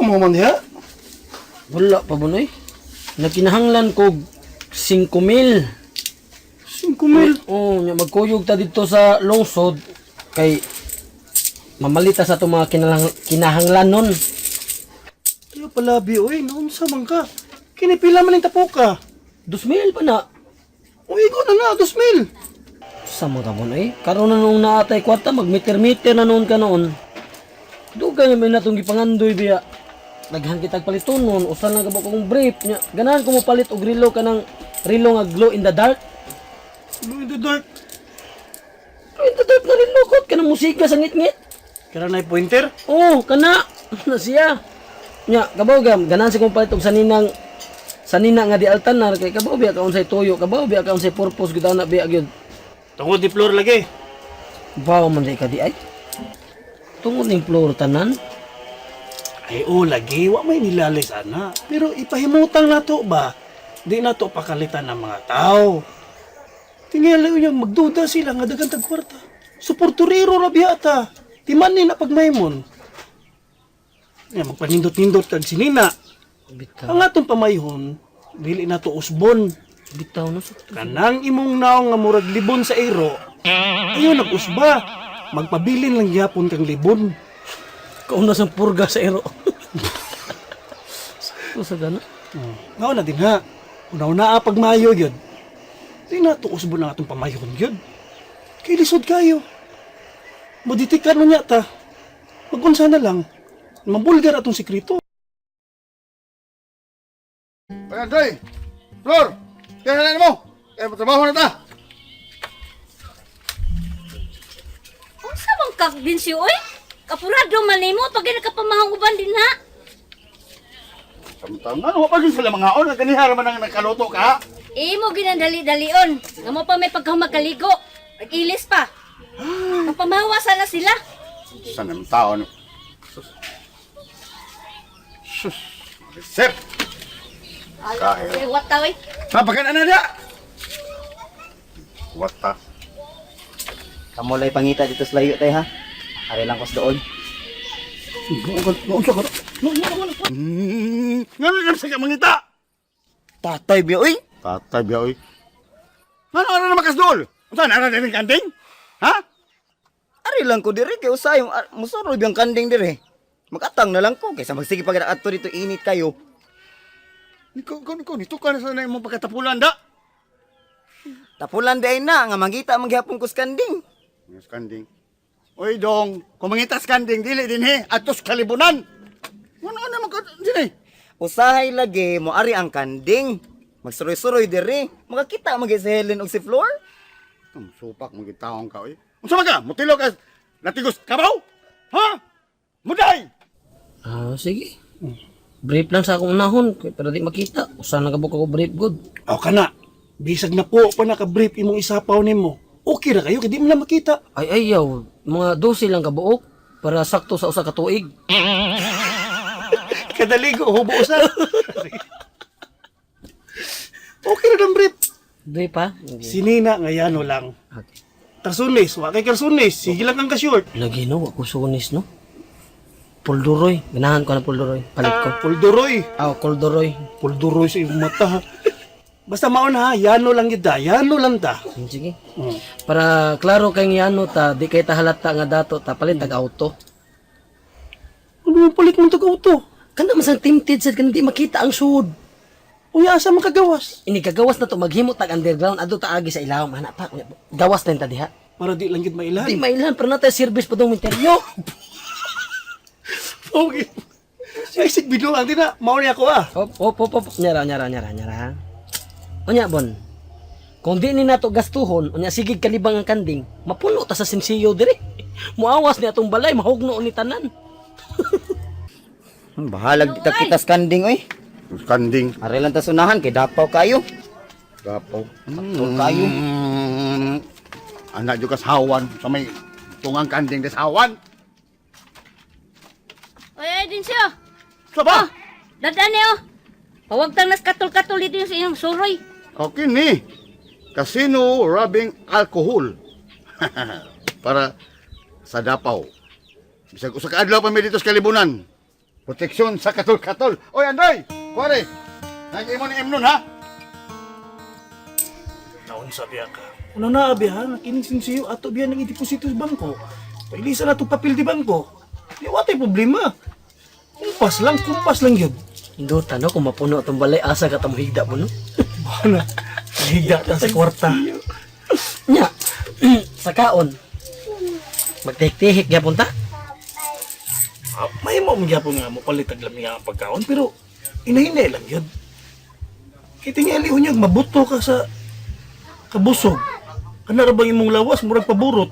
ka mo man diha? Wala pa bunoy. Nagkinahanglan kog 5,000. 5,000. Oh, nya magkuyog ta dito sa lungsod kay mamalita sa itong mga kinahanglanon. Ayo pala bi oy, naunsa man ka? Kinipila man ning tapuka. 2,000 pa na. Uy, igo na na, 2,000. Sa mga kabon eh. Karon na nung naatay kwarta, magmeter-meter na noon ka noon. Dugay may natong gipangandoy biya. Daghan kitag paliton noon, usa lang ka ba kong brief nya. Ganahan ko mo palit og relo kanang relo nga glow in the dark. Glow in the dark. Glow in the dark na relo kot kanang musika sa ngitngit. Kaya na pointer? Oh, kana na siya. Nya, kabaw gam, ganahan siya kong palit og sanina nga di altanar kay kabaw biya ka unsay tuyo, kabaw biya ka unsay purpose gud ana biya gyud. Tungod ni floor lagi. Baw man di ka di ay. Tungod ning floor tanan. Ay, oh, lagi. Wa may nilalis, ana. Pero ipahimutang nato ba? Di nato pakalitan ng mga tao. Tingali niya, magduda sila nga dagan tag kwarta. Suporturero ra biya ta. Timan ni na pagmaymon. Ya, magpanindot-nindot kag sinina. Bitaw. Ang atong pamayhon, dili nato usbon. Bitaw no sa Kanang imong naong nga murag libon sa iro, ayo nag-usba. Magpabilin lang gyapon kang libon. Kauna sa purga sa ero. Sakto sa gana. Oh, ngao na din ha. Una-una ah, pagmayo yun. Di na to usbo na atong pamayon yun. Kay lisod kayo. Moditikan mo niya ta. Magunsa na lang. Mabulgar atong sekreto. Ay, Andre! Flor! Kaya na mo! Kaya trabaho na ta! Unsa bang kagbinsyo oy? Kapurado man nimo pag nakapamahang uban din ha. Samtang nga, wala pa yun sila mga on. Ganiha raman ang nakaluto ka. Imo ginandali-dalion. Nga mo pa may pagkamakaligo. Nag-ilis pa. Kapamahawa sana sila. Saan ang tao? No? Sus. Sus. Sir! Kahit. Ay, what oy? Napakan na na! Wata. Kamulay pangita dito sa layo tay ha. Ari lang kos doon. Nga na sa mangita! Tatay biya oy. Tatay biya oy. Nga na na makasdol? Unsa na na din kanding? Ha? Ari lang ko dire kay usay musuroy biyang kanding dire. Magatang na lang ko kaysa magsige pag adto dito init kayo. Ikaw, ikaw, ikaw, nito ka na sa imong pagkatapulan da. Tapulan di ay na nga mangita man gihapon kos kanding. Mangitas kanding. Oy dong, kung mangitas kanding dili din he, atos kalibunan. Ano ano man ka dinhi? Usahay lagi mo ari ang kanding. Magsuroy-suroy dire. Makakita man gyud si Helen og si Flor. Ang supak mo gitawong ka oy. Unsa man ka? Mutilo ka natigos kabaw? Ha? Muday! Ah, sige. Brief lang sa akong unahon kay pero di makita. Usa na ka ko brief good. O kana, bisag na po pa naka-brief imong isapaw nimo. Okay ra kayo kay di mo na makita. Ay ayaw, mga 12 lang kabuok para sakto sa usa ka tuig. Kadaligo hubo usa. Okay ra ng brief. Brief pa? Sinina nga yano lang. Okay. Karsunis, wa kay karsunis, sige lang kang ka-short. Lagi no, ako sunis no. Pulduroy, ganahan ko na pulduroy. Palit ko. Pulduroy. Ah, kulduroy. Pulduroy sa iyong mata. Ha. Basta maon ha, yano lang gid da, yano lang ta. Sige. Para klaro kay yano ta, di kay ta halata nga dato ta palit tag auto. Ano yung palit mong tag-auto? Kana man sang tinted sad kanang di makita ang sud. Uy, asa makagawas? Inigagawas na to maghimo tag underground adto ta agi sa ilawom ana pa. Gawas na ta diha. Para di lang gid mailhan. Di mailhan pero natay service pa dong interior. Okay. Ay, sig binuang din na. Mao ni ako ah. Op, op, op, op. Nyara, nyara, nyara, nyara. Unya, Bon. Kung di ni nato gastuhon, unya sige kalibang ang kanding, mapuno ta sa sinsiyo dire. Muawas ni atong balay, mahugno ni tanan. Bahalag di ta kitas kanding oy. Kanding. Ari lang ta sunahan kay dapaw kayo. Gapo. Sakto kayo. Anak juga sawan sa may tungang kanding des hawan. Oy, ay din siya. Sa ba? Dadani oh. Pawagtang nas katol-katol dito sa inyong suroy. Okay ni. Casino rubbing alcohol. Para sa dapaw. Bisag usa ka adlaw pa mi dito sa kalibunan. Proteksyon sa katol-katol. Oy, Andoy! Kuwari! Nag-imo ni Imnon, ha? Naunsa biya ka. Una na abi ha, nakining sinsiyo ato biya nang ideposito sa bangko. Pailisa na itong papel di bangko. Di watay problema. Kumpas lang yun. Induta no kung mapuno atong balay asa ka ta mohigda mo no. Wala. Higda ta sa kwarta. Nya. Sa kaon. Magtihik-tihik gyapon ta. Ah, may mo magyapon nga mo palit ang lami nga ang pagkaon pero inahinay lang yun. Kay tingali unyag mabuto ka sa kabusog. Kana ra bang imong lawas murag paburot.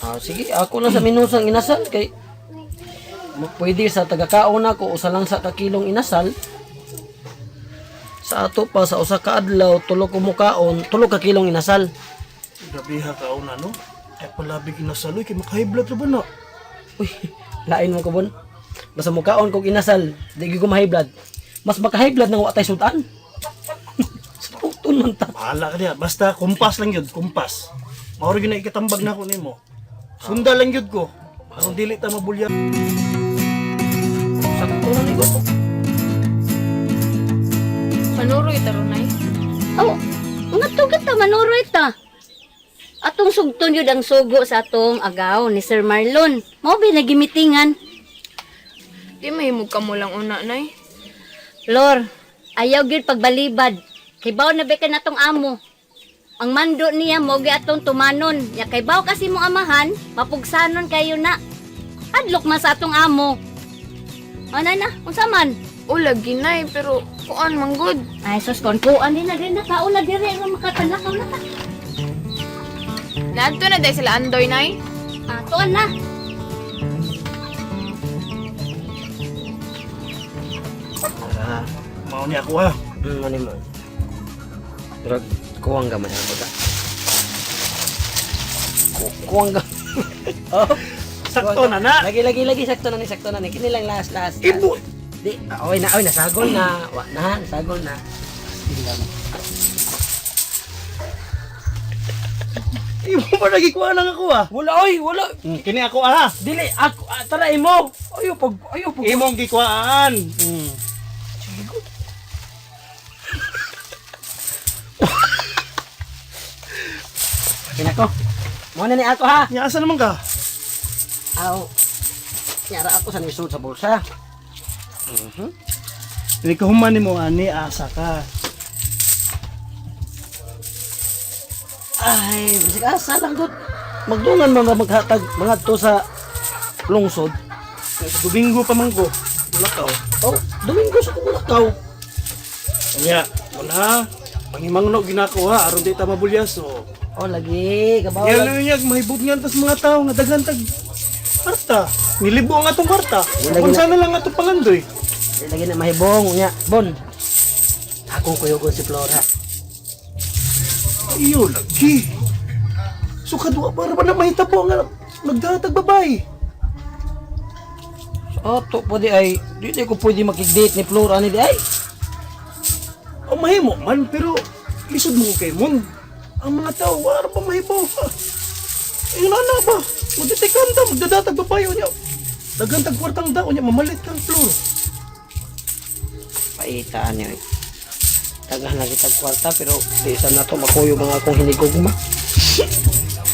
Ah, sige, ako na sa minusang inasal kay pwede sa tagakaon ako usa lang sa kakilong inasal. Sa ato pa sa usa ka adlaw tulo ko mukaon, tulo ka kilong inasal. Grabe ha ka una no. Ay palabi kinasaloy kay makahiblad ra ba na? Uy, lain mo ko bon. Basta mukaon kog inasal, di gyud ko ma-high blood. Mas maka-high blood nang wa tay sudan. Sa puton man ta. Bahala ka diha. Basta kumpas lang yun, kumpas. Mauro yun na ikatambag na ako nimo. Sunda lang yun ko. Aron dili ta mabulya. Sakto na ni ko. Manuroy ta ron, Nay. Oh, nga to ta manuroy ta. Atong sugton yun ang sugo sa atong agaw ni Sir Marlon. Mao ba nagimitingan? Di mahimog ka mo lang una, Nay. Lor, ayaw gyud pagbalibad. Kay baw na ba ka natong amo. Ang mando niya mo gi atong tumanon. Ya kay baw kasi mo amahan, mapugsanon kayo na. Adlok man sa atong amo. Ana na, unsa man? O lagi, Nay, pero kuan man gud. Ay sus kon kuan din na din na kaon na dire ra makatalakaw na ta. Naadto na day sila Andoy, Nay. Ah, tuan na. Ah, mao ni ako ha. Ano mo? Drag kuwang gamay ang baga. Kuwang ga. Oh. Sakto na na. Lagi lagi lagi sakto na ni sakto na ni kini lang last last. last. Ibo. Di, ah, oy na oy nasagol na. Wa na, nasagol na. Imo pa nagikuha lang ako ah. Wala oy, wala. Kini ako ah. Dili ako ah, tara imo. Ayo pag ayo pag Imong gikuhaan. Mm. Kinako. Mo na ni ako ha. Nya asa naman ka? Aw. Nyara ako sa nisud sa bulsa. Dili ka human nimo ani asa ka. Ay, bisig asa lang gud. Magdungan man ba maghatag mga to sa lungsod. Sa Domingo pa man ko. Wala ka oh. Oh, Domingo sa Kulakaw. Nya, wala. Pangimangno ginako ha aron di ta mabulyaso. Oh, lagi, kabaw Yan lagi. lang niya, mahibot nga tas mga tao nga daghan tag kwarta. Nilibo ang atong kwarta. Wala Kung gina- sana lang atong pangandoy. Di lagi na mahibong unya. Bon. Akong kuyugon si Flora. Iyo lagi. So kadwa para ba na mahitabo nga nagdatag babae. Ato po di ay, di di ko pwede makig-date ni Flora ni di ay. O mahimo man pero lisod mo kay mon. Ang mga tao wala pa mahibaw ha. Ayun na na ba? Magditikan ta, magdadatag babae unya. Daghan tag kwartang daw unya mamalit kang floor. Paitaan niya eh. Daghan lagi tag kwarta pero di sa nato makuyo mga akong hinigugma.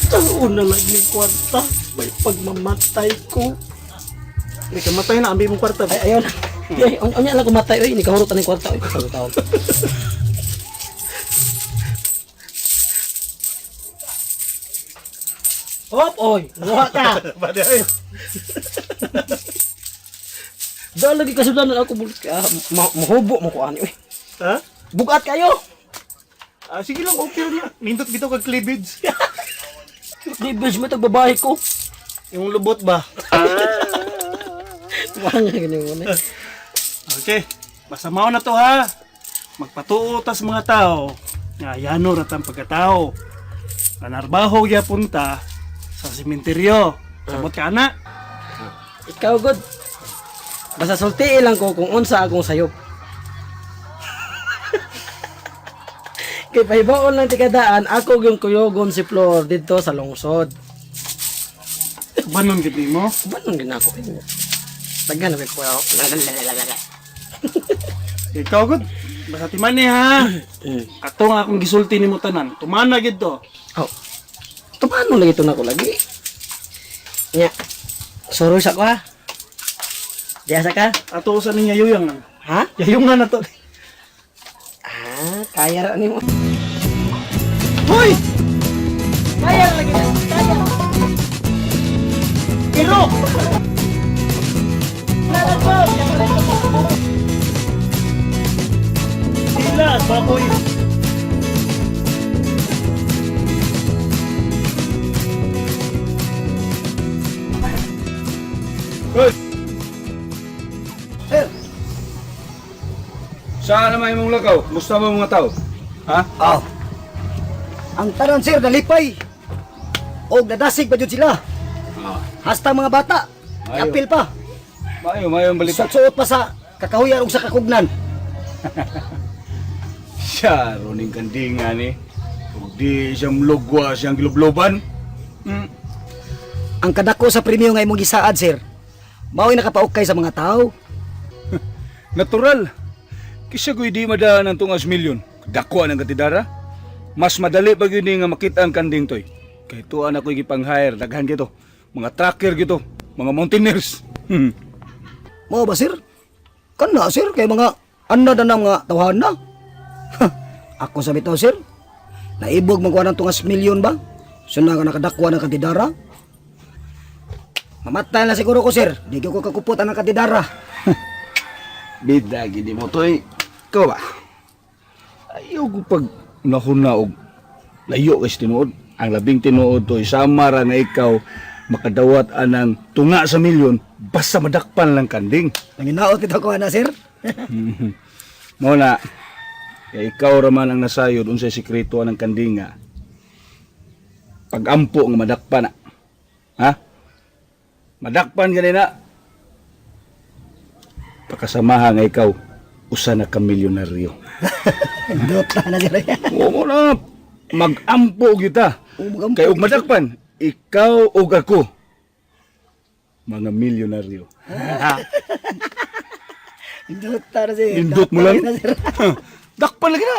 Taon na lang ni kwarta. May pagmamatay ko. May kamatay na ambi mong kwarta. Ay, ayaw na. Ay, ang unya lang kumatay oy, ni kahurot ni kwarta oy. Sa tawag. Hop, oy, muha ka. Bade ay. Dahil lagi kasudanan ako bulit ka. Mahubo mo ko ani oy. Ha? Bugat kayo. Ah, sige lang, okay na. Nindot bitaw kag cleavage. Leverage mo tag babae ko. Yung lubot ba? Wala nga ganyan mo na. Okay. Basta mao na to ha. Magpatuo tas mga tao nga yano ra tang pagkatao. Nanarbaho gyapon ta sa sementeryo. Sabot ka na. Ikaw god. Basta sultiin lang ko kung unsa akong sayop. Kay pahibaon lang tikadaan, ako yung kuyogon si Flor didto sa lungsod. Banon gid nimo. Banon gid nako. Daghan na ko. Ikaw gud, basta timan ni ha. Ato nga akong gisulti nimo tanan, tumana gid to. Oh. Tumano lagi to nako lagi. Nya. Suroy sa ko ha. Diya sa ka? Ato usa ning yayuyang. Ha? Yayungan na to. Ah, kaya ra nimo. Hoy! Kaya ra lagi na. Kaya. Pero Sila, baboy. Saan naman imong lakaw? Gusto mo mga tao? Ha? Ah. Ang tanan sir nalipay. Og nadasig pa jud sila. Hasta mga bata. Ayo. Apil pa. Maayo, maayo ang balita. Suot pa sa kakahuyan ug sa kakugnan. Siya, roning kandinga ni. Ug di siya mulugwa siyang gilubloban. Ang kadako sa premyo nga imong gisaad sir. Mao'y nakapaukay sa mga tao. Natural. Kisa ko'y di madaan ang tungas milyon. Dako ang katidara. Mas madali pa gyud ni nga makita ang kanding toy. Kay tuan ako'y gipang-hire, daghan gito. Mga tracker gito, mga mountaineers. Mao ba sir? Kana sir kay mga anad na mga tawhana. Ako sa bitaw sir. Naibog man kuha ng tungas milyon ba? Suna ka nakadakwa ng kantidara. Mamatay na siguro ko sir. Di ko kakuputan ng kantidara. Bida gini mo toy. Ikaw ba? Ayaw ko pag nahuna og layo kay sa tinuod. Ang labing tinuod toy sama ra na ikaw makadawat anang tunga sa milyon basta madakpan lang kanding. Nanginaot kita ko na sir. Mao na kay ikaw ra man ang nasayod unsay sekreto anang kandinga. Pagampo nga madakpan na. Ha? Madakpan gani na. Pakasamaha nga ikaw usa na ka milyonaryo. Dota na sir. Oo na. Magampo kita. Oo, magampo Kay og kita. madakpan, ikaw ug ako mga milyonaryo. Dota na sir. Nindot mo lang. Dota na, sir. Dakpan lagi na.